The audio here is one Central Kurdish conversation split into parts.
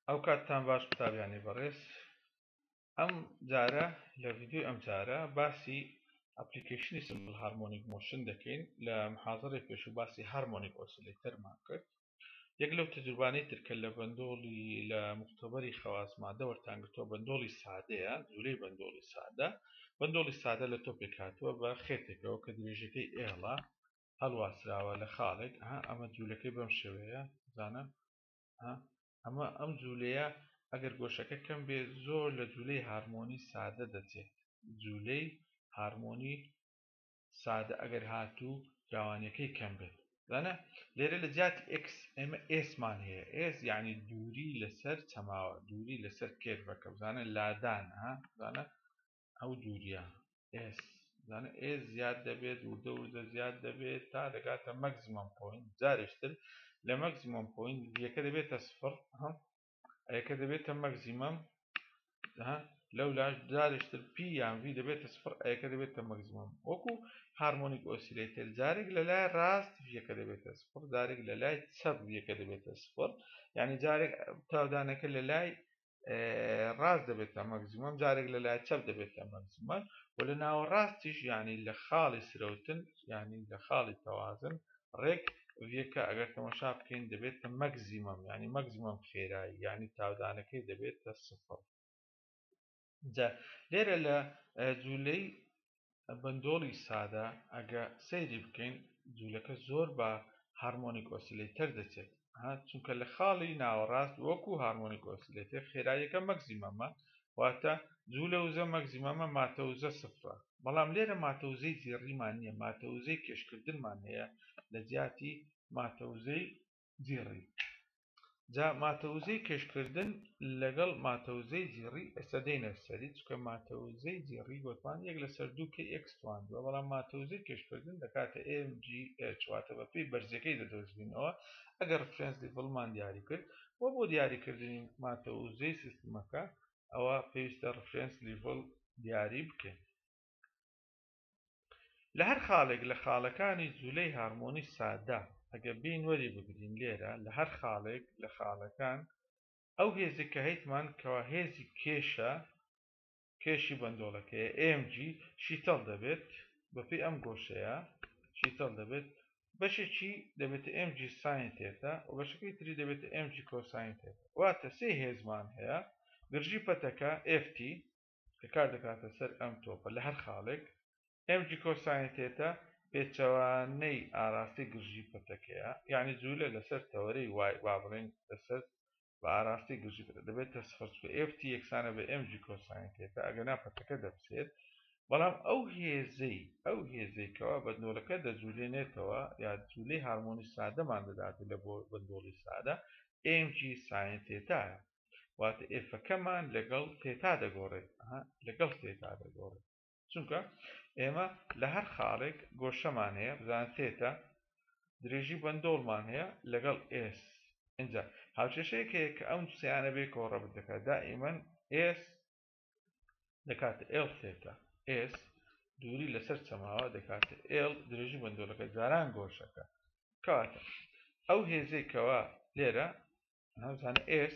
ئەو کاتتان باش قوتابیانی بەڕێز ئەم جارە لە ڤیدیۆی ئەم جارە باسی application ی simple harmonic motion دەکەین لە محازەرەی پێشوو باسی harmonic oscillator مان کرد یەک لەو تەجروبانەی تر کە لە بەندۆڵی لە مختبەری خەواس مادە وەرتان گرتووە بەندۆڵی سادەیە جولەی بەندۆڵی سادە بەندۆڵی سادە لە تۆپێک هاتووە بە خێتێکەوە کە درێژەکەی L ە هەڵواسراوە لە خاڵێک ئەمە جولەکەی بەم شێوەیە زانە ئەمە ئەم جوولەیە ئەگەر گۆشەکە کەم بێ زۆر لە جوولەی هارمۆنی سادە دەچێت جوولەی هارمۆنی سادە ئەگەر هاتوو فراوانیەکەی کەم بێت زانە لێرە لە جیاتی x ئێمە s مان هەیە s یعنی دووری لەسەر چەماوە دووری لەسەر curve ەکە بزانە لادان ها بزانە ئەو دووریە s زانە s زیاد دەبێت وردە وردە زیاد دەبێت تا دەگاتە maximum point جارێکتر لە maximum point یەکە دەبێتە سفر یەکە دەبێتە maximum لەو لاش جارێکتر p یان v دەبێتە سفر ئەیەکە دەبێتە maximum وەکو harmonic oscillator جارێک لە لای ڕاست v یەکە دەبێتە سفر جارێک لە لای چەپ v یەکە دەبێتە سفر یعنی جارێک تاودانەکە لە لای ڕاست دەبێتە maximum جارێک لە لای چەپ دەبێتە maximum و لە ناوەڕاستیش یعنی لە خاڵی سرەوتن یعنی لە خاڵی تەوازن ڕێک v یەکە ئەگەر تەماشا بکەین دەبێتە maximum یعنی maximum خێرایی یعنی تاودانەکەی دەبێتە سفر جا لێرە لە جوولەی بەندۆڵی سادە ئەگە سەیری بکەین جوولەکە زۆر بە harmonic oscillator دەچێت چونکە لە خاڵی ناوەڕاست وەکو harmonic oscillator خێراییەکە maximum ە واتە جوولە وزە maximum ە ماتە وزە سفرە بەڵام لێرە ماتە وزەی جیڕیمان نییە ماتە وزەی کێشکردنمان هەیە لە جیاتی ماتە وزەی جیڕی جا ماتەوزەی کێشکردن لەگەڵ ماتەوزەی جیڕی ئێستا دێینە سەری چونکە ماتەوزەی جیڕی گۆتمان یەک لەسەر دوو k x تواندووە بەڵام ماتەوزەی کێشکردن دەکاتە mgh واتە بەپێی بەرزیەکەی دەدۆزینەوە ئەگەر reference level مان دیاری کرد و بۆ دیاریکردنی ماتەوزەی سیستمەکە ئەوە پێویستە reference level دیاری بکەین. لە هەر خاڵێک لە خاڵەکانی جولەی هارمۆنی سادە ئەگەر بێین وەری بگرین لێرە لە هەر خاڵێک لە خاڵەکان ئەو هێزێک کە هەیتمان کەوا هێزی کێشە کێشی بەندۆڵەکەیە mg شیتەڵ دەبێت بەپێی ئەم گۆشەیە شیتەڵ دەبێت بەشێکی دەبێتە mg sine theta و بەشەکەی تری دەبێتە mg cosine theta واتە سێ هێزمان هەیە گرژی پەتەکە ft کە کار دەکاتە سەر ئەم تۆپە لە هەر خاڵێک mg cosine theta پێچەوانەی ئاراستەی گرژی پەتەکەیە یعنی جوولە لەسەر تەوەرەی y با بڵێین لەسەر بە ئاراستەی گرژی پەتە دەبێتە سفر چونکە ft یەکسانە بە mg cosine theta ئەگەر نا پەتەکە دەپسێت بەڵام ئەو هێزەی ئەو هێزەی کەوا بەندۆلەکە دەجولێنێتەوە یا جولەی هارمۆنی سادەمان دەدات لە بۆ بەندۆڵی سادە mg sine theta یە واتە F ەکەمان لەگەڵ theta دەگۆڕێت لەگەڵ theta دەگۆڕێت چونکە ئێمە لە هەر خاڵێک گۆشەمان هەیە بزان theta درێژی بەندۆڵمان هەیە لەگەڵ s اینجا هاوکێشەیەک هەیە کە ئەم سیانە بێکەوە ڕەبت دەکات دائیمەن s دەکاتە L theta s دووری لەسەر چەماوە دەکاتە L درێژی بەندۆلەکە جاران گۆشەکە کەواتە ئەو هێزەی کەوا لێرە هەمزانە s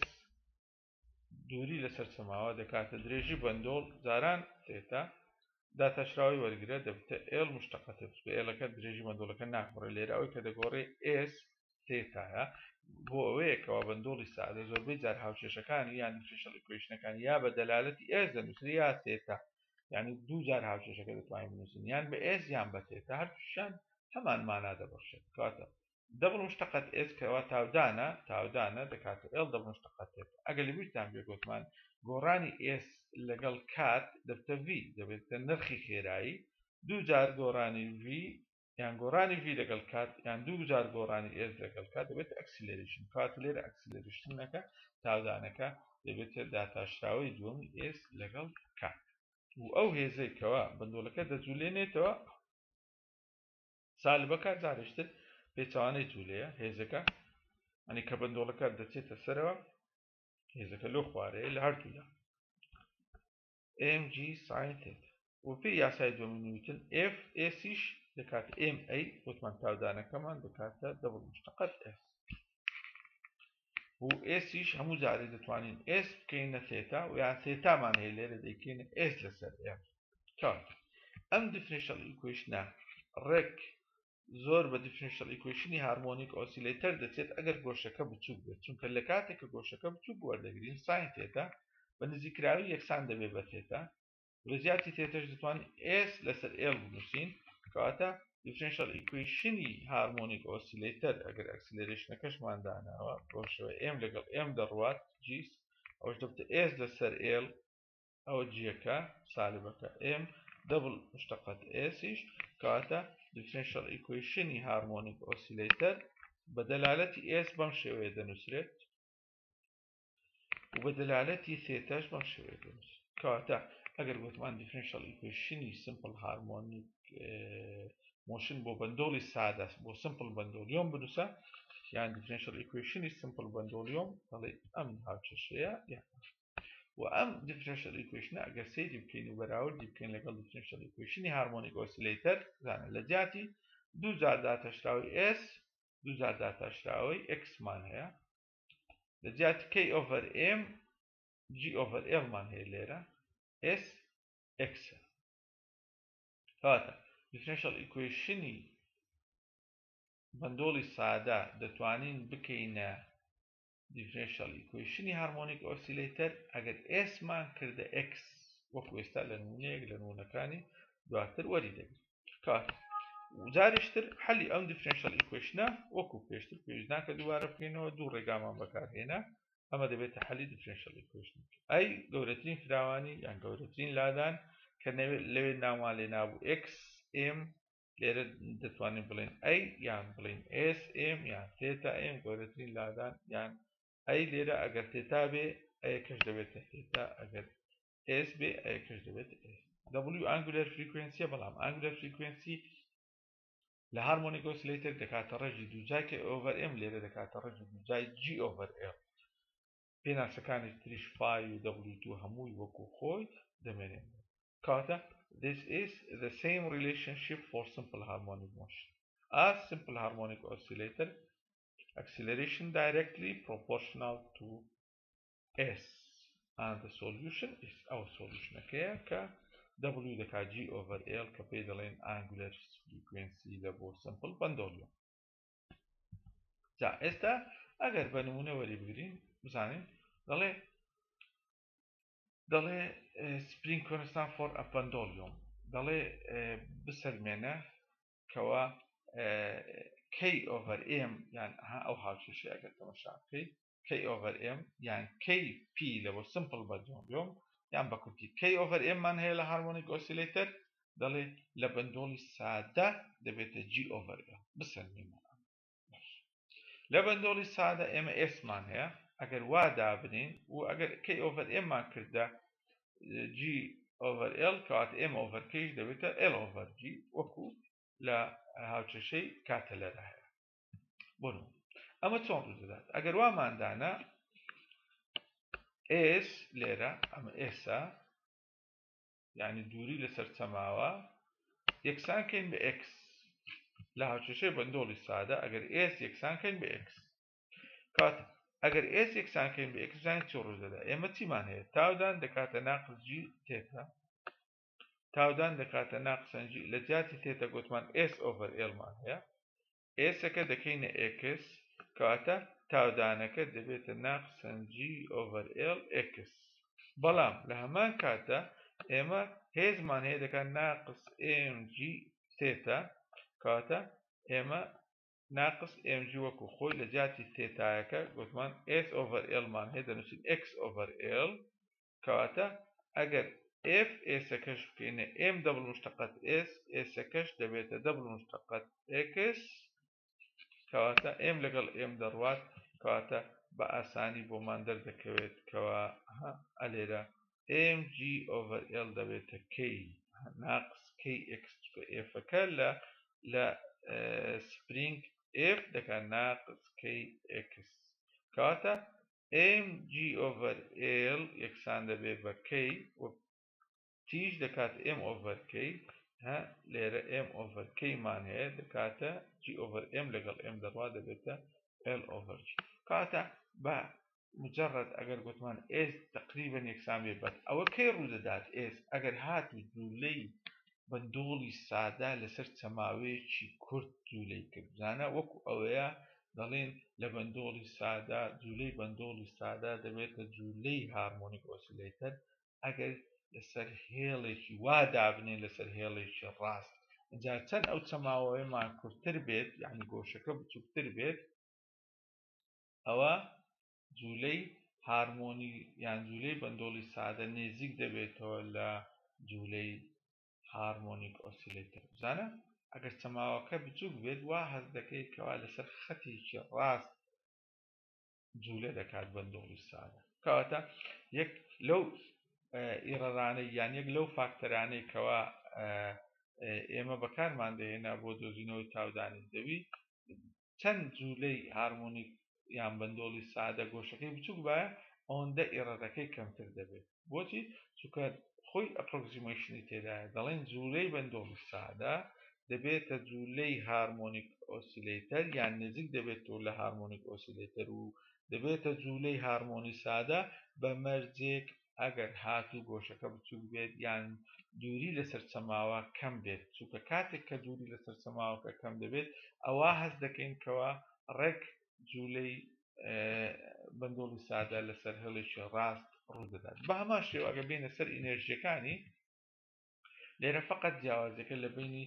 دووری لەسەر چەماوە دەکاتە درێژی بەندۆڵ جاران theta داتاشراوی وەرگرە دەبتە L مشتەقەتە چونکە L ەکە درێژی بەندۆڵەکە ناگۆڕێ لێرە ئەوەی کە دەگۆڕێ s theta یە بۆ ئەوەیە کەوا بەندۆڵی سادە زۆربەی جار هاوکێشەکانی یان differential equation ەکانی یا بە دەلالەتی s دەنووسرێ یا theta یعنی دوو جار هاوکێشەکە دەتوانین بنووسین یان بە s یان بە theta هەردووشیان هەمان مانا دەبەخشێت کەواتە double مشتەقەت s کەوا تاودانە تاودانە دەکاتە L double مشتەقەت theta ئەگەر لە بیرتان بێ گۆتمان گۆڕانی s لەگەڵ کات دەبتە v دەبێتە نرخی خێرایی دوو جار گۆڕانی v یان گۆڕانی v لەگەڵ کات یان دوو جار گۆڕانی s لەگەڵ کات دەبێتە acceleration کات لێرە acceleration ەکە تاودانەکە دەبێتە داتاشراوەی دووەمی s لەگەڵ کات و ئەو هێزەی کەوا بەندۆلەکە دەجولێنێتەوە سالبەکە جارێکتر پێچەوانەی جوولەیە هێزەکە ئەنی کە بەندۆڵەکە دەچێتە سەرەوە هێزەکە لۆ خوارەیە لە هەردوولا mg sine theta و پێی یاسای دووەمی نیوتن F S یش دەکاتە MA وتمان تاودانەکەمان دەکاتە double مشتەقەت S. و S یش هەموو جارێ دەتوانین S بکەینە theta و یان theta مان هەیە لێرە دەیکەینە S لەسەر L. کەواتە ئەم differential equation ە ڕێک زۆر بە differential equation ی harmonic oscillator دەچێت ئەگەر گۆشەکە بچووک بێت، چونکە لە کاتێک کە گۆشەکە بچووک وەردەگرین sine theta بە نزیکراوی یەکسان دەبێت بە theta، لە جیاتی theta ش دەتوانین S لەسەر L بنووسین. کەواتە differential equation ی harmonic oscillator ئەگەر acceleration ەکەشمان داناوە بەو شێوە M لەگەڵ M دەڕوات جیس، ئەوش دەبێتە S لەسەر L، ئەوە G یەکە سالبەکە M double مشتەقەت S یش. کەواتە differential equation ی harmonic oscillator بە دەلالەتی S بەم شێوەیە دەنووسرێت و بە دەلالەتی theta ش بەم شێوەیە دەنووسرێت. کەواتە ئەگەر گوتمان differential equation ی simple harmonic motion بۆ بەندۆڵی سادە بۆ simple pendulum بنووسە، یان differential equation ی simple pendulum دەڵێ ئەم هاوکێشەیە یان و ئەم differential equation ە ئەگەر سەیری بکەین و بەراوردی بکەین لەگەڵ differential equation ی harmonic oscillator، زانە لە جیاتی دوو جار داتاشراوی S دوو جار داتاشراوی X مان هەیە، لە جیاتی K over M G over L مان هەیە لێرە S X. کەواتە differential equation ی بەندۆڵی سادە دەتوانین بکەینە differential equation ی harmonic oscillator ئەگەر S مان کردە X وەکو ئێستا لە نمونەیەک لە نمونەکانی دواتر وەری دەگرین. کەواتە جاریشتر حەلی ئەم differential equation ە وەکو پێشتر پێویست ناکە دووبارە بکەینەوە، دوو ڕێگامان بەکارهێنا، ئەمە دەبێتە حەلی differential equation. ئەی گەورەترین فراوانی یان گەورەترین لادان کە لەوێ ناومان لێ نابوو X M، لێرە دەتوانین بڵێن A یان بڵێن S M یان theta M گەورەترین لادان، یان ئەی لێرە ئەگەر theta بێ A یەکەش دەبێتە theta، ئەگەر S بێ A یەکەش دەبێتە S. W angular frequency ە، بەڵام angular frequency لە harmonic oscillator دەکاتە ڕێژی دووجای K over M، لێرە دەکاتە ڕێژی دووجای G over L. پێناسەکانی تریش phi و W 2 هەمووی وەکو خۆی دەمێنێت. کەواتە this is the same relationship for simple harmonic motion as simple harmonic oscillator acceleration directly proportional to S and the solution is our solution ەکەیە کە W دەکات G over L کە پێی دەڵێن angular frequency لە بۆ simple pendulum. جا ئێستا ئەگەر بە نمونە وەری بگرین بزانین دەڵێ دەڵێ spring constant for a pendulum، دەڵێ بسەلمێنە کەوا K over M یان ها ئەو هاوکێشەیە ئەگەر تەماشا بکەی K over M یان K P لە بۆ simple pendulum یان بە کورتی K over M مان هەیە لە harmonic oscillator، دەڵێ لە بەندۆڵی سادە دەبێتە G over L. بسەلمێنە لە بەندۆڵی سادە ئێمە S مان هەیە، ئەگەر وا دابنین و ئەگەر K over M مان کردە G over L کەواتە M over K یش دەبێتە L over G وەکو لە هاوکێشەی کاتەلەرە هەیە. بۆ نمونە ئەمە چۆن ڕوو دەدات؟ ئەگەر واماندانە S لێرە ئەمە S ە یعنی دووری لەسەر چەماوە یەکسان کەین بە X لە هاوکێشەی بەندۆڵی سادە، ئەگەر S یەکسان کەین بە X کات ئەگەر S یەکسان کەین بە X زانین چی ڕوو دەدا؟ ئێمە چیمان هەیە؟ تاودان دەکاتە ناقس G theta، تاودان دەکاتە ناقسەن G، لە جیاتی theta گوتمان S over L مان هەیە، S ەکە دەکەینە X، کەواتە تاودانەکە دەبێتە ناقسەن G over L X. بەڵام لە هەمان کاتدا ئێمە هێزمان هەیە دەکات ناقس M G theta، کەواتە ئێمە ناقس M G وەکو خۆی لە جیاتی theta یەکە گوتمان S over L مان هەیە دەنووسین X over L، کەواتە ئەگەر F S ەکەش بکەینە M double مشتەقەت S، S ەکەش دەبێتە double مشتەقەت X، کەواتە M لەگەڵ M دەڕوات، کەواتە بە ئاسانی بۆمان دەردەکەوێت کەوا ئەلێرە M G over L دەبێتە K ناقس K X، چونکە F ەکە لە spring F دەکات ناقس K X، کەواتە M G over L یەکسان دەبێت بە K و تیش دەکات M over K، ها لێرە M over K مان هەیە دەکاتە G over M لەگەڵ M دەڕوا دەبێتە L over G. کەواتە بە مجرد ئەگەر گوتمان S تقریبا یەکسان بێ بەت ئەوە کەی ڕوودەدات S ئەگەر هاتوو جوولەی بەندۆڵی سادە لەسەر چەماوەیەکی کورت جوولەی کرد بزانە وەکو ئەوەیە دەڵێن لە بەندۆڵی سادە جوولەی بەندۆڵی سادە دەبێتە جوولەی harmonic oscillator ئەگەر لەسەر هێڵێکی وا دابنێن لەسەر هێڵێکی ڕاست جا چەند ئەو چەماوەیەمان کورتتر بێت یعنی گۆشەکە بچووکتر بێت ئەوە جوولەی هارمۆنی یان جوولەی بەندۆڵی سادە نێزیک دەبێتەوە لە جوولەی harmonic oscillator. بزانە ئەگەر چەماوەکە بچووک بێت وا هەست دەکەیت کەوا لەسەر خەتێکی ڕاست جوولە دەکات بەندۆڵی سادە. کەواتە یەک لەو error انەی یان یەک لەو factor انەی کەوا ئێمە بەکارمان دەهێنا بۆ دۆزینەوەی تاودانی زەوی چەند جوولەی harmonic یان بەندۆڵی سادە گۆشەکەی بچووک بایە ئەوەندە error ەکەی کەمتر دەبێت. بۆچی؟ چونکە خۆی approximation ی تێدایە. دەڵێن جوولەی بەندۆڵی سادە دەبێتە جوولەی harmonic oscillator یان نزیک دەبێتەوە لە harmonic oscillator و دەبێتە جوولەی هارمۆنی سادە بە مەرجێک ئەگەر هاتوو گۆشەکە بچووک بێت یان دووری لەسەر چەماوە کەم بێت، چونکە کاتێک کە دووری لەسەر چەماوەکە کەم دەبێت ئەوا هەست دەکەین کەوا ڕێک جوولەی بەندۆڵی سادە لەسەر هێڵێکی ڕاست ڕوودەدات. بە هەمان شێوە ئەگەر بێنە سەر ئینێرژیەکانی لێرە فقط جیاوازیەکە لە بینی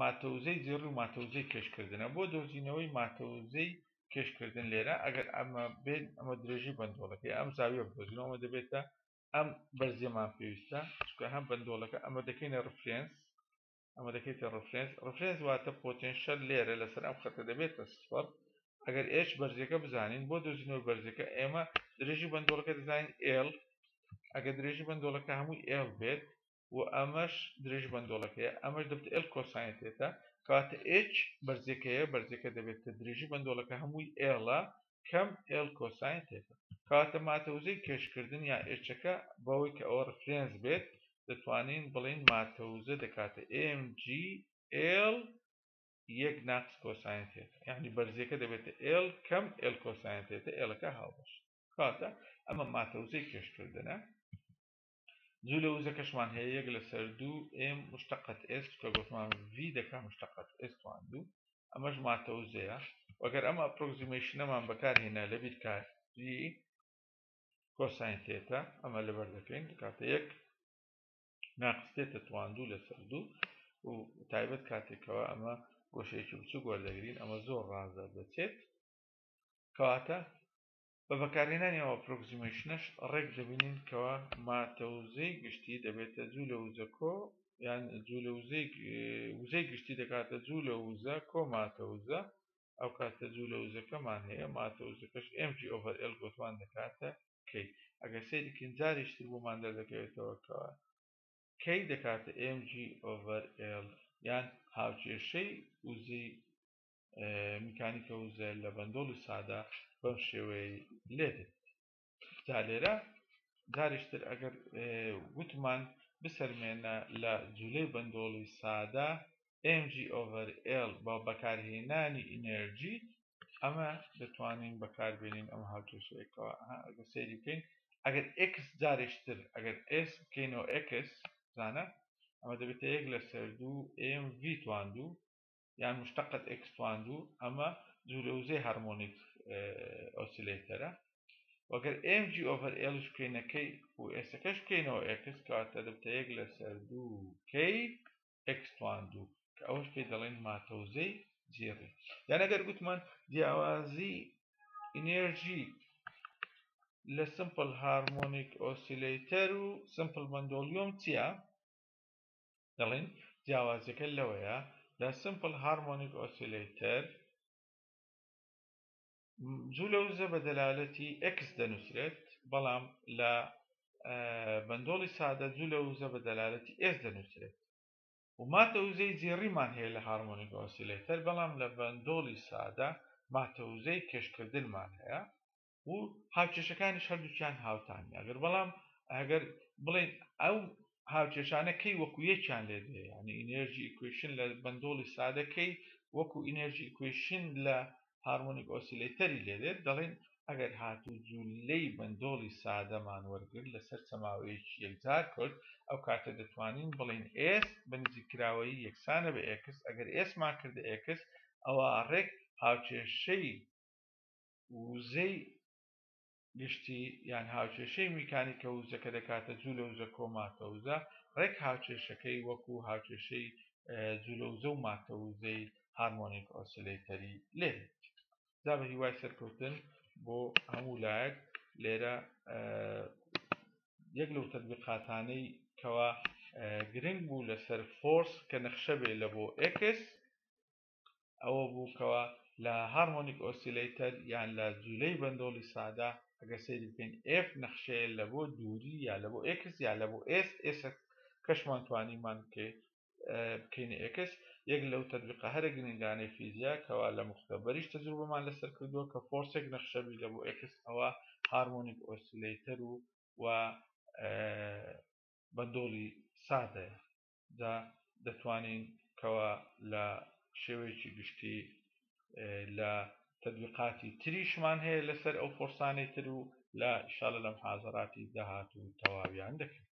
ماتەوزەی زێڕی و ماتەوزەی کێشکردنە. بۆ دۆزینەوەی ماتەوزەی کێشکردن لێرە ئەگەر ئەمە بێت ئەمە درێژی بەندۆڵەکەی ئەم زاویە بدۆزینەوە ئەمە دەبێتە ئەم بەرزیەمان پێویستە، چونکە هەم بەندۆڵەکە ئەمە دەکەینە reference، ئەمە دەکەیتە reference، reference واتە potential لێرە لەسەر ئەم خەتە دەبێتە سفر. ئەگەر H بەرزیەکە بزانین بۆ دۆزینەوەی بەرزیەکە ئێمە درێژی بەندۆڵەکە دەزانین L، ئەگەر درێژی بەندۆڵەکە هەمووی L بێت و ئەمەش درێژی بەندۆڵەکەیە ئەمەش دەبێت L cosine theta، کەواتە H بەرزیەکەیە، بەرزیەکە دەبێت درێژی بەندۆڵەکە هەمووی L کەم L cosine theta، کەواتە ماتەوزەی کێشکردن یا H ەکە بەوەی کە ئەوە reference بێت دەتوانین بڵین ماتەوزە دەکاتە MG L یەک ناقس cosine theta، یعنی بەرزیەکە دەبێتە L کەم L cosine theta، L ەکە هاوبەش. کەواتە ئەمە ماتەوزەی کێشکردنە. جوو لە وزەکەشمان هەیە یەک لەسەر دوو M مشتەقەت S کە گوتمان V دەکا مشتەقەت S توان دوو، ئەمەش ماتەوزەیە. وەگەر ئەمە approximation ەمان بەکارهێنا لە بیرکاری cosine theta ئەمە لەبەر دەکەین دەکاتە یەک ناقس theta توان دوو لەسەر دوو و تایبەت کاتێکەوە ئەمە گۆشەیەکی بچووک وەردەگرین ئەمە زۆر ڕازە دەچێت. کەواتە بە بەکارهێنانی ئەو approximation ەش ڕێک دەبینین کەوا ماتەوزەی گشتی دەبێتە جوو لە وزە کۆ یان جوو لە وزەی گشتی دەکاتە جوو لە وزە کۆ ماتەوزە، ئەو کاتە جوو لە وزەکەمان هەیە ماتەوزەکەش MG over L گۆتمان دەکاتە K. ئەگەر سەیرکەین جارێکی تر بۆمان دەردەکەوێتەوە کەوا K دەکاتە MG over L یان هاوکێشەی وزەی میکانیکە وزە لە بەندۆڵی سادە بەم شێوەیە لێدێت. جا لێرە جارێکتر ئەگەر وتمان بسەرمێنە لە جوولەی بەندۆڵی سادە MG over L بە بەکارهێنانی ئینێرژی ئەمە دەتوانین بەکاربێنین ئەم هاوکێشەیەکەوە. ئەگەر سەیری بکەین ئەگەر X جارێکتر ئەگەر S بکەینەوە X زانە ئەمە دەبێتە یەک لەسەر دوو MV توان دوو یان مشتەقەت X توان دوو، ئەمە جوولە وزەی harmonic oscillator ە. وەگەر MG over L بکەینە K و S ەکەش بکەینەوە X کەواتە دەبێتە یەک لەسەر دوو K X توان دوو کە ئەوەش پێی دەڵێن ماتەوزەی جێڕی. یان ئەگەر گوتمان جیاوازی ئینێرژی لە simple harmonic oscillator و simple pendulum چییە؟ دەڵێن جیاوازیەکە لەوەیە لە simple harmonic oscillator جوو لە وزە بە دەلالەتی X دەنووسرێت، بەڵام لە بەندۆڵی سادە جوو لە وزە بە دەلالەتی S دەنووسرێت. و ماتەوزەی جێڕیمان هەیە لە harmonic oscillator، بەڵام لە بەندۆڵی سادە ماتەوزەی کێشکردنمان هەیە و هاوکێشەکانیش هەردووکیان هاوتان. ئەگەر بەڵام ئەگەر بڵێن ئەو هاوکێشانە کەی وەکو یەکیان لێ دێ، یعنی energy equation لە بەندۆڵی سادە کەی وەکو energy equation لە harmonic oscillator ی لێ دێت، دەڵێن ئەگەر هاتوو جوولەی بەندۆڵی سادەمان وەرگرت لەسەر چەماوەیەکی یەکجار کورت، ئەو کاتە دەتوانین بڵێین S بە نزیککراوەیی یەکسانە بە X، ئەگەر S مان کردە X ئەوا ڕێک هاوکێشەی وزەی گشتی یان هاوکێشەی میکانیکە وزە کە دەکاتە جوولە وزە کۆ ماتە وزە، ڕێک هاوکێشەکەی وەکو هاوکێشەی جوولە وزە و ماتە وزەی harmonic oscillator ی لێ دێت. جا بە هیوای سەرکەوتن بۆ هەموو لایەک لێرە یەک لەو تەتبیقاتانەی کەوا گرنگ بوو لەسەر force کە نەخشە بێ لە بۆ X ئەوە بوو کەوا لە harmonic oscillator یان لە جولەی بەندۆڵی سادە ئەگەر سەیری بکەین F نەخشەیە لە بۆ دووری یا لە بۆ X یا لە بۆ S S کەشمان توانیمان بکەینە X. یەک لەو تەتبیقە هەرە گرنگانەی فیزیا کەوا لە مختبەریش تەجروبەمان لەسەر کردووە کە force ێک نەخشەبی لە بۆ X ئەوە harmonic oscillator و و بەندۆڵی سادەیە. جا دەتوانین کەوا لە شێوەیەکی گشتی لە تەتبیقاتی تریشمان هەیە لەسەر ئەو force انەی تر و لە ئیشاڵە لە محازەراتی داهاتوو تەواویان دەکەین.